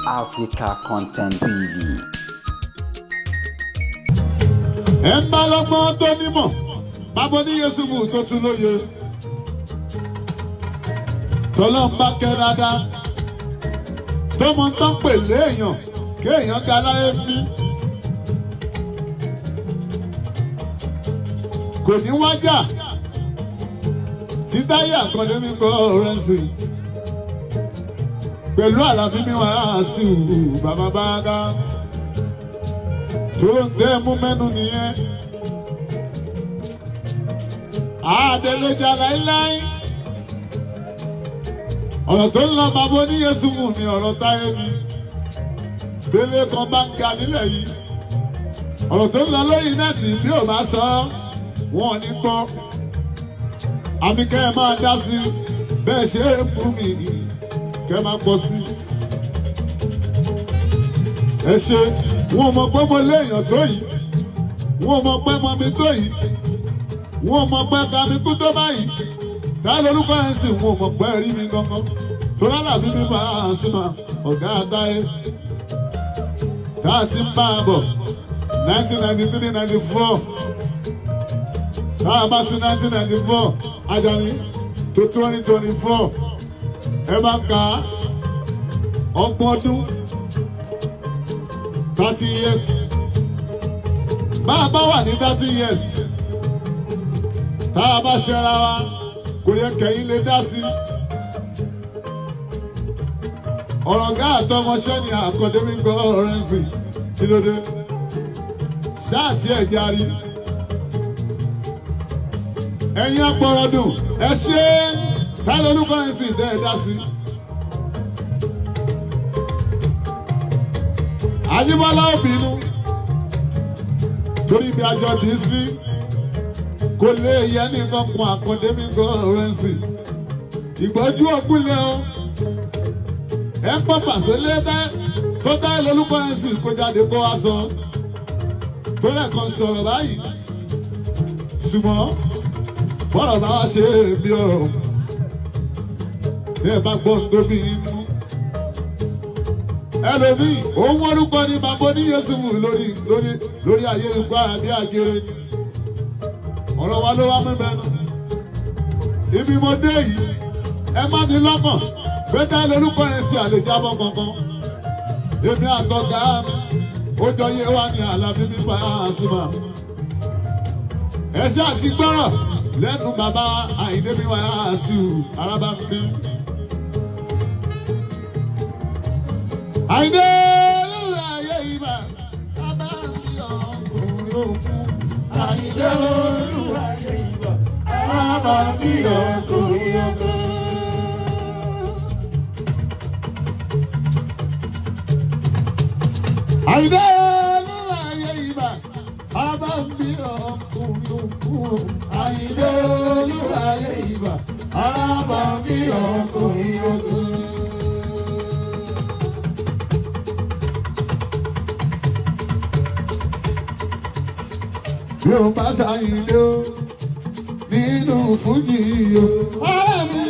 Africa Content TV. Ẹ ń bá lọ́gbọ́n tó nímọ̀, bábọ́ ní Yéṣùfù tó tún lóye. Tọ́lọ́ ń bá kẹ́ dáadáa. Tó mọ tán pè léèyàn, kéèyàn ga láyé mí. Kò ní wájà tí táyé àkàndé mi kọ́ rẹ́sì. Pẹ̀lú àlàfin mi wà á sí ìhù bàbá bá ká. Tó ń tẹ́ mú mẹ́nu nìyẹn. Àdèlèjà láíláí. Ọ̀rọ̀ tó ń lọ bàbá oníyẹ̀sùn mú mi ọ̀rọ̀ táyé mi. Délé kan bá ń ga nílẹ̀ yìí. Ọ̀rọ̀ tó ń lọ lórí nẹ́ẹ̀tì bí ò bá sọ wọn ò ní gbọ́. Àbí kẹ́ ẹ máa dá sí i bẹ́ẹ̀ ṣe é bú mi kẹ́ ẹ máa pọ̀ sí i. Ẹ ṣe wọn mọ̀ pé mo léèyàn tó yìí, wọn mọ̀ pé mo mi tó yìí, wọn mọ̀ pé ká mi kú tó báyìí. Tá lórúkọ ẹ̀ sì wọn mọ̀ pé rí mi gangan tó lálàbí mi bá a sí ma ọ̀gá àtàyè tá a ti ń bá a bọ̀ 1993, 94, tá a bá sí 1994 Ajani tó 2024, ẹ bá ka ọgbọ̀n ọdún, 30 years. Bá a bá wà ní 30 years tá a bá ṣẹra wa, kò yẹ kẹ́yìn lè dá sí. Ọ̀rọ̀ gá àtọmọṣẹ́ ni àkọ́dé mi gbọ́ ọ̀rẹ́ sí. Kí ló dé? Ṣáàtì ẹ̀ járí. Ẹ̀yin apọ̀rọ̀dùn, ẹ ṣe é táyọ̀ olúkọ ẹ̀ sì dẹ́ ẹ dá sí. Ajíbọ́lá ò bínú torí ibi àjọ dì í sí kò lè yẹ nìkan kun àkàndé mi gan rẹ́ǹsì ìgbọ́jú ògúnlẹ̀ o. Ẹ ń pọ́ pàṣẹ létẹ́ tó dá lórúkọ rẹ́ǹsì kó jáde kó wá sọ tó lẹ́ẹ̀kan sọ̀rọ̀ báyìí, ṣùgbọ́n bọ́rọ̀ bá wá ṣe é bí ọ̀rọ̀ tí ẹ bá gbọ́ ń tóbi inú ẹlòmíì òun orúkọ ni bàbá oníyẹsùn lórí lórí lórí ayélujára bí àgèrè ọ̀rọ̀ wa ló wá mú mẹ́nu. Ibi mo dé yìí, ẹ má ní lọ́kàn pé ká lórúkọ yẹn sí àlejò abọ́ kankan. Èmi àtọ̀gá mi ó jọ yé wa ní àlàbí mi pa àṣìmà. Ẹ ṣe àti gbọ́rọ̀ lẹ́nu bàbá Àyìndé mi wá sí i arábá mi. Àyìndé olúwa ayé ibà bàbá mi ọkùnrin òkun. Àyìndé olúwa ayé ibà bàbá mi ọkùnrin òkun. Àyìndé olúwa ayé ibà bàbá mi ọkùnrin òkun. Àyìndé olúwa ayé ibà bàbá mi ọkùnrin òkun. Bí o bá ṣàyìnlé o nínú fújì o. Ọ̀rẹ́ mi,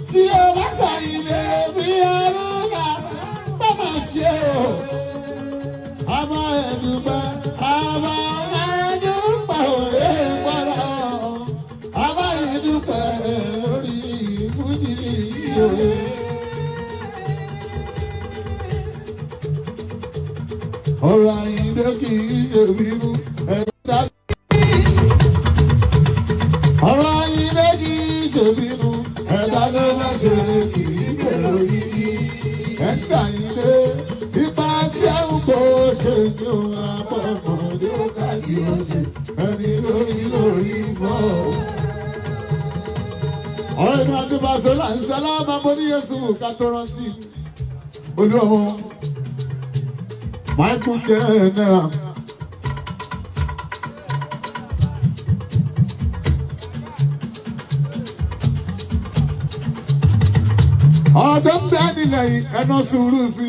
tí o bá ṣàyìnlé bí arúgbó bá máa ṣe o. Àmọ́ ẹ̀dùnpẹ́, àmọ́ ẹ̀dùnpẹ́ òye gbọ́dọ̀. Àmọ́ ẹ̀dùnpẹ́ lórí fújì o. Ọ̀rọ̀ Àyìndé kì í ṣe bínú ẹ̀dá. Ọ̀rọ̀ Àyìndé kì í ṣe bínú ẹ̀dá ló bá ṣe kì í bẹ̀rù yìí. Ẹ̀dá Àyìndé ipa tí ẹ̀ ń kó ṣe ní òun àpọ̀mọ̀dé ó kájí ó ṣe ẹni lórí lórí fọ́. Ọ̀rẹ́ mi àti Bàṣọ́lá ń sọ láàmà bó ní Yéṣu ká tó rántí. Olú ọmọ Michael Kenera. Ọ̀rọ̀ tó ń bẹ nílẹ̀ yìí, ẹnu sùúrù sí.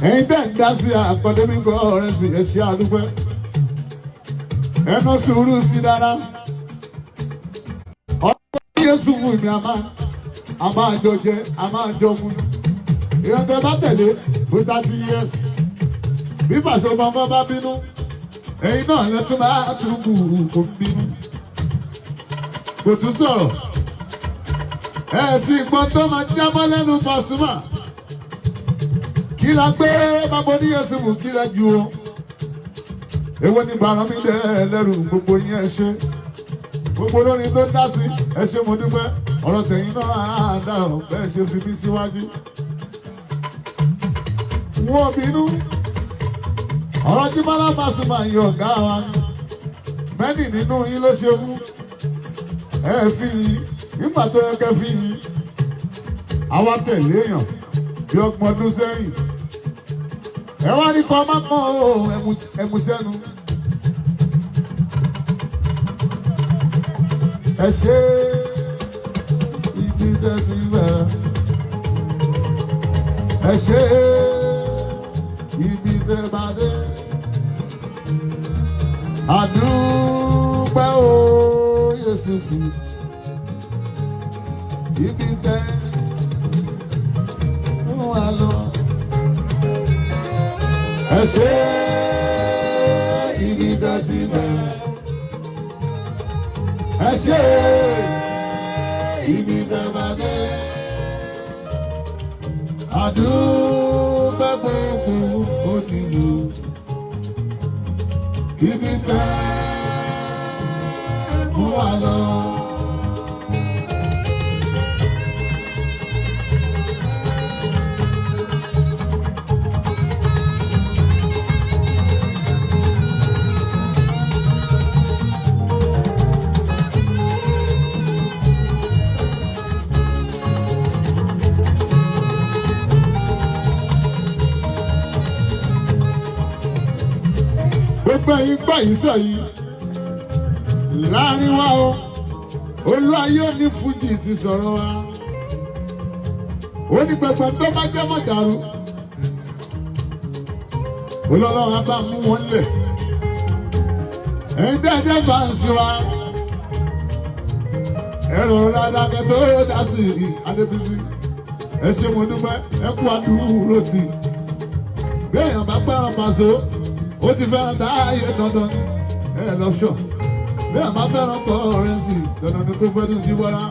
Ẹ̀yin tẹ́ ń dá sí àkọ́dé mi kọ́ ọ̀rẹ́ sí ẹ ṣé àdúpẹ́. Ẹnu sùúrù sí dára. Ọ̀rọ̀ Yéṣu mú mi, a máa jọ jẹ, a máa jọ mu. Èèyàn tẹ bá tẹ̀lé fún 30 years. Bí Pàṣẹ ọmọ bá bínú, ẹ̀yin náà lẹ tún máa tún kù kò bínú. Kò tún sọ̀rọ̀. Ẹ ti gbọ́n tó máa jábọ́ lẹ́nu Pasuma. Kí la gbé bàbá oníyẹ̀sìmù kí la ju o. Èwo ni bàrán mi dẹ́ ẹlẹ́rù gbogbo yín ẹ ṣe. Gbogbo olórin tó dá sí ẹ ṣé mo dúpẹ́. Ọ̀rọ̀ tẹ̀yìn náà á dà ọ́ bẹ́ẹ̀ ṣe fi mí síwájú. Wọ́n bínú. Ọ̀rọ̀ tí Bọ́lá Pasuma yọ ọ̀gá wa. Mẹ́nì nínú yín ló ṣe mú. Ẹ fi yín nígbà tó yẹ kẹ́ fi yín. Àwa tẹ̀lé èèyàn bí 30 ọdún sẹ́yìn. Ẹ wá ní kọ́ máa mọ́ ẹmu sẹ́nu. Ẹ ṣe ibi tẹ́sí bẹ̀rẹ̀. Ẹ ṣe ibi tẹ́ bá dé. Àdúpẹ́ o Yéṣùfù. Ibi tẹ́ ń wá lọ. Ẹ ṣe ibi tẹ́ ti bẹ̀rẹ̀. Ẹ ṣe ibi tẹ́ bá dé. Àdúpẹ́ gbogbo onílù. Ibi tẹ́ mú wa lọ. Gbogbo ẹ̀yin gbọ́ yìí sọ yìí láàrin wa o, Olúwayé ní Fújì ti sọ̀rọ̀ wa. Ó ní gbogbo tó bá jẹ́ mọ̀dàrú, Olọ́lọ́run á bá mú wọn lẹ̀. Ẹ̀yin tẹ́ ẹ jẹ́ fàǹsì wa, ẹ̀rọ dáadáa tó dá sí i. Adébísí, ẹ ṣé mo dúpẹ́, ẹ kú àdúró tì. Béèyàn bá gbẹ́ràn Pàṣẹ, ó ti fẹ́ràn táyé dandan, ẹ lọ ṣọ. Béèyàn bá fẹ́ràn kọ́ọ̀rẹ́nsì, dandan ni kó fẹ́ dùn jí wọ́rá.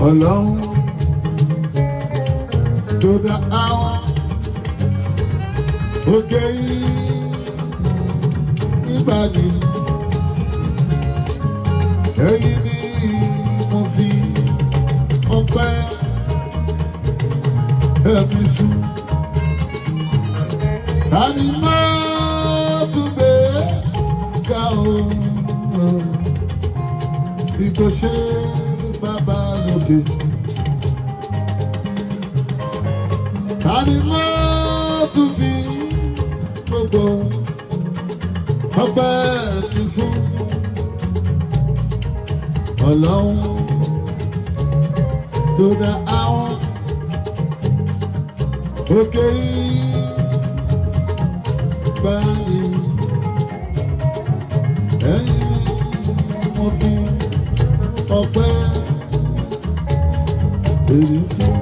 Ọlọ́run tó dá àwọn òkè yìí nígbàdí, ẹ̀yin ni mo fi ọpẹ́ ẹ̀mí fún. Tani mo tún gbé ga o, bí kò ṣe bàbá lókè. Tani mo tún fi gbogbo ọpẹ́ mi fún? Ọlọ́run tó dá àwọn òkè ìgbàanì, ẹ̀yin mo fi ọpẹ́ èyí fún.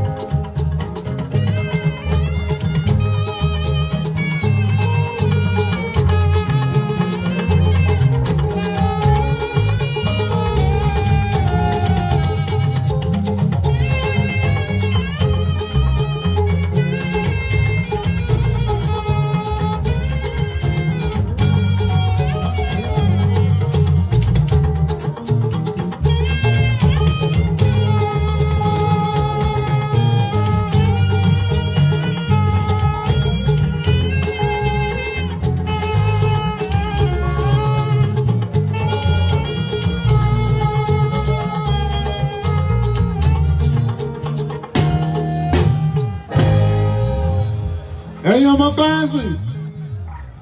Ẹ̀yin ọmọ kọ́rẹ́nsì,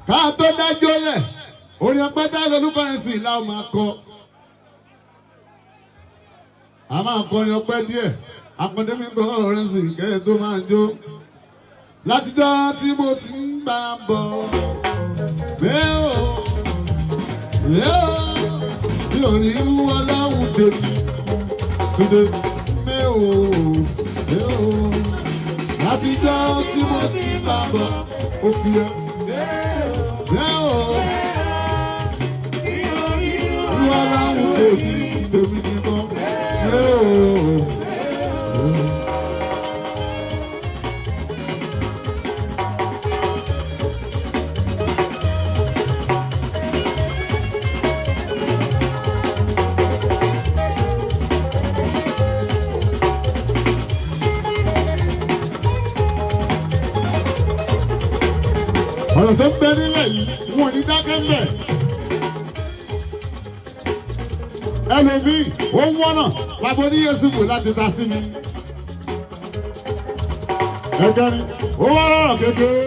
ká tó dájọ́ lẹ̀, orin ọpẹ́ tá lólu kọ́rẹ́nsì la máa kọ. A máa kọrin ọpẹ́ díẹ̀, akọ̀dẹ́mí kọ́rẹ́nsì kẹ́yẹ tó máa jó. Látijọ́ tí mo ti ń ń bá bọ̀. Bẹ́ẹ̀ o, bẹ́ẹ̀ o, mi ò rí irú ọlọ́run tèmi. Túndé, bẹ́ẹ̀ o, bẹ́ẹ̀ o, látijọ́ tí mo ti bá bọ̀, ó fi ẹ́. Bẹ́ẹ̀ o, irú ọlọ́run tèmi, tèmi nìkan. Bẹ́ẹ̀ o. Ọ̀rọ̀ tó ń bẹ nílẹ̀ yìí wọn ò ní dákẹ́ ń bẹ̀. Ẹlòmíì ó ń wọ́nà lágbo ní Yéṣùfù láti ta sí mi. Ẹ̀kẹrin ó wá rọ̀rọ̀ kékeré.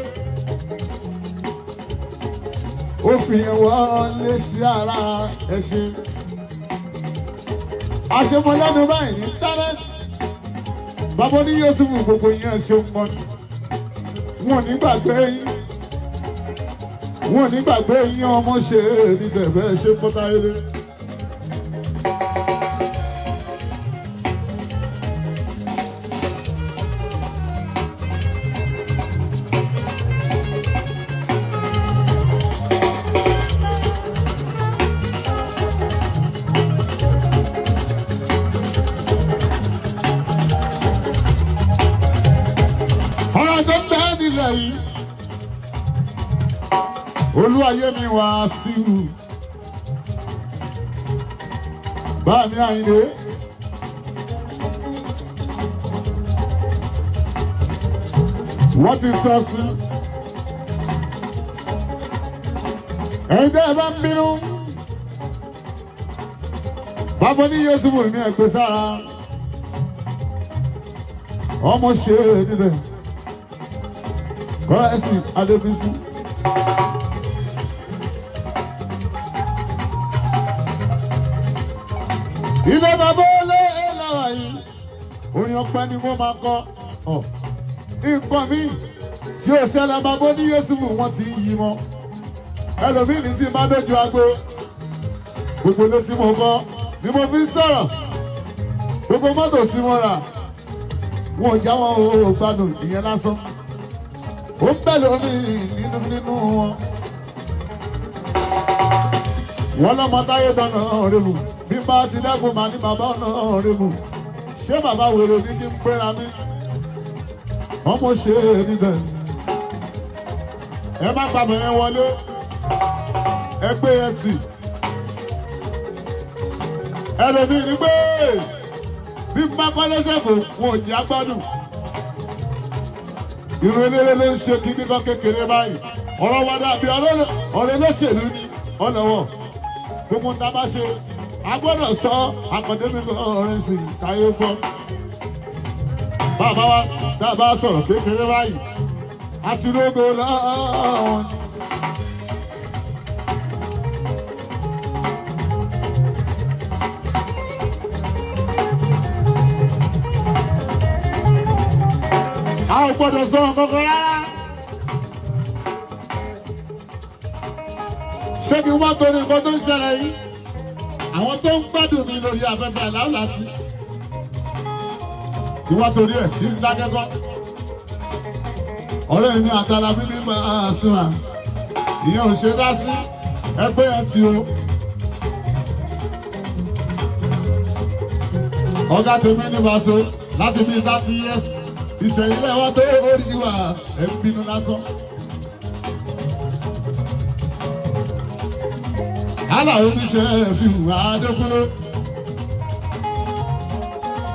Ó fi wọlé sí ara ẹṣin. Àṣemọlẹ́nu báyìí ní íńtánẹ́ẹ̀tì. Bàbá ní Yéṣùfù gbogbo yẹn ṣe ń mọ́ni. Wọn ò ní gbàgbé yín, wọn ò ní gbàgbé yín, ọmọ ṣe ní tẹ̀fẹ́ ṣe pọ́táyélé. Ọ̀rọ̀ tó ń bẹ nílẹ̀ yìí, olúwayé mi wá síwù bá mi Àyìndé. Wọ́n ti sọ sí ẹ̀yin tẹ́ ẹ bá ń bínú, bàbá ní Yéṣùfù ní ẹgbẹ́ sára ọmọ ṣe é níbẹ̀ kọ́rẹ́sì Adébísí. Ilé bàbá olé lára yìí, orin ọpẹ́ ni wọ́n máa kọ. Ọ̀ nǹkan mi tí ó ṣẹlẹ̀, bàbá ní Yéṣùfù wọ́n ti ń yí mọ́. Ẹlòmíì ní tí bá dójú agbo, gbogbo ló tí mo kọ́ ni mo fi ń sọ̀rọ̀. Gbogbo mọ́tò tí mo rà, wọn ò já wọn ò gbádùn ìyẹn lásán. Ó ń bẹ̀ lómi nínú nínú wọn. Wọ́n lọ́mọ táyé dáná rèmù bí bá ti dẹ́kun màá ní bàbá ọ̀nà rèmù. Ṣé bàbá wèrè ní kí n péra mi? Ọmọ ṣe é níbẹ̀. Ẹ má gbàgbọ́ yẹn wọlé. Ẹ gbé yẹn tì. Ẹlòmíì ní pé bí pápá lọ́sẹ̀kù wọn ò jẹ́ agbádùn. Irun eléré ló ń ṣe kíní kan kékeré báyìí. Ọ̀rọ̀ wa dàbí ọ̀rọ̀ olóṣèlú ni ọ̀lọ́wọ̀. Gbogbo ń ta bá ṣe, a gbọ́dọ̀ sọ àkàndé mi ọ̀rẹ́ sí táyé gbọ́. Bàbá wa tá a bá sọ̀rọ̀ kékeré báyìí, a ti rógo lọ́wọ́. A ò gbọ́dọ̀ sọ nǹkan rárá. Ṣé kí wọ́n torí nǹkan tó ń ṣẹlẹ̀ yìí? Àwọn tó ń gbádùn mi lórí afẹ́fẹ́ láwùláti. Kí wọ́n torí ẹ̀ kí n dákẹ́kọ́. Ọ̀rẹ́ mi àtàlà bíbí máa sùn à. Ìyẹn ò ṣe dá sí ẹgbẹ́ ẹ̀ tí o. Ọ̀gá tèmi ní Bàṣọ láti bí 30 years. Ìṣẹ̀yìnlẹ̀ wa tó orí wa ẹ̀ ń bínú lásán. Aláwo oníṣẹ́ fi hùwà Adékúnlé.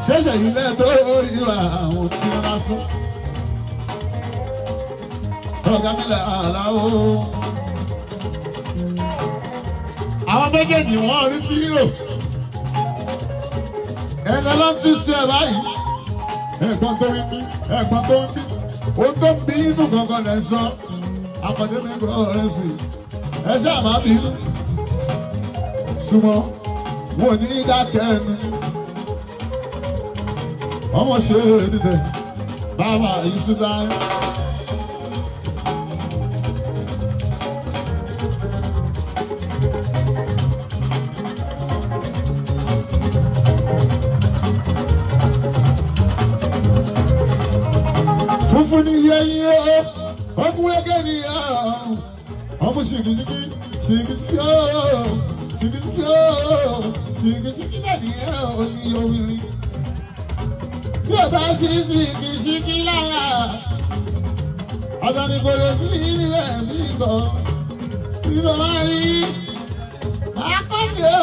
Ṣẹ̀ṣẹ̀ ilẹ̀ tó orí wa àwọn bínú lásán. Ọ̀gá mi là aláwo. Àwọn méjèèjì wọ́n rí sí hírò. Ẹ̀ẹ́dẹ̀ ló ń tún sí ẹ̀ báyìí. Ẹ̀gbọ́n tó ń bí, ẹ̀gbọ́n tó ń bí, ohun tó ń bí inú gangan lẹ̀ ń sọ. Àkàndé mi gbọ́ ọ̀rẹ́ sí i. Ẹ ṣáà má bínú. Súnmọ́, wọn ò ní dákẹ́ ẹnu. Ọmọ ṣe é níbẹ̀, bàbá Ìsúdá. Ọkùnrin ni ọmọ ṣìkìṣìkì ṣìkìṣìkì ooo ṣìkìṣìkì ooo ṣìkìṣìkì náà ní òní obìnrin. Bí o bá sí ṣìkìṣìkì lára, ọ̀dọ̀ ni kò lè sí ilé mi gan. Ìlú máa rí akọ́jọ́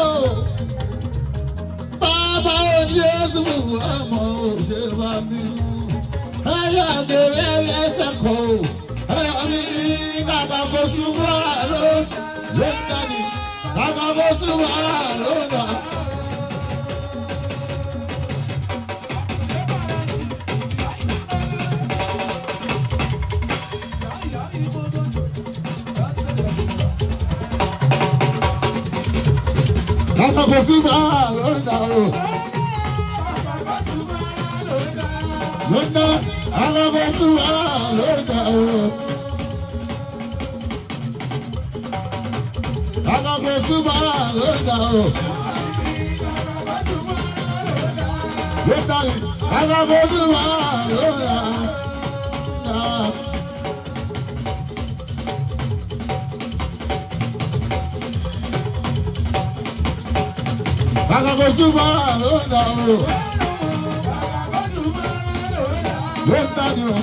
bàbá òní oṣù ọmọ òṣèlú mi. Ẹyà àgbèrè ẹlẹ́sẹ̀ kò. Ẹyà mi ní bàbá kò súnmọ́ àlọ́ ló ń dání. Bàbá kò súnmọ́ àlọ́ ń dà. Bàbá kò súnmọ́ àlọ́ ń dà o. Ló ń dá. Bàbá kò súnmọ́ àlọ́ ń dà o. Bàbá kò súnmọ́ àlọ́ ń dà o. Ló ń dání. Bàbá kò súnmọ́ àlọ́ ń dà. Bàbá kò súnmọ́ àlọ́ ń dà o. Ló ń dání o.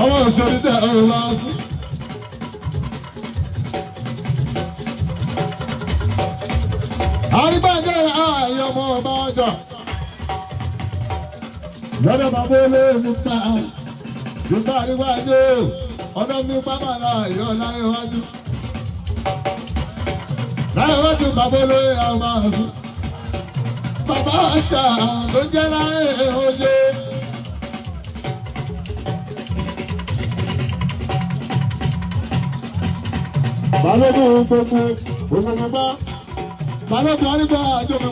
Ọmọ òṣèré tẹ ọ lọ sí. Àrígbàjẹ́ ààyè ọmọ ọba ọjà. Lọ́dọ̀ bàbá olóòmù pa. Yorùbá àrígbàjẹ́ ọ̀dọ́ mi pápá láàyè ọ̀láyéwájú. Láyéwájú bàbá olóyè àwọn máa sùn. Bàbá ọjà ló jẹ́ láyé ojú. Balógun gbogbo gbogbo gbogbo balógun arígbà àjọ mi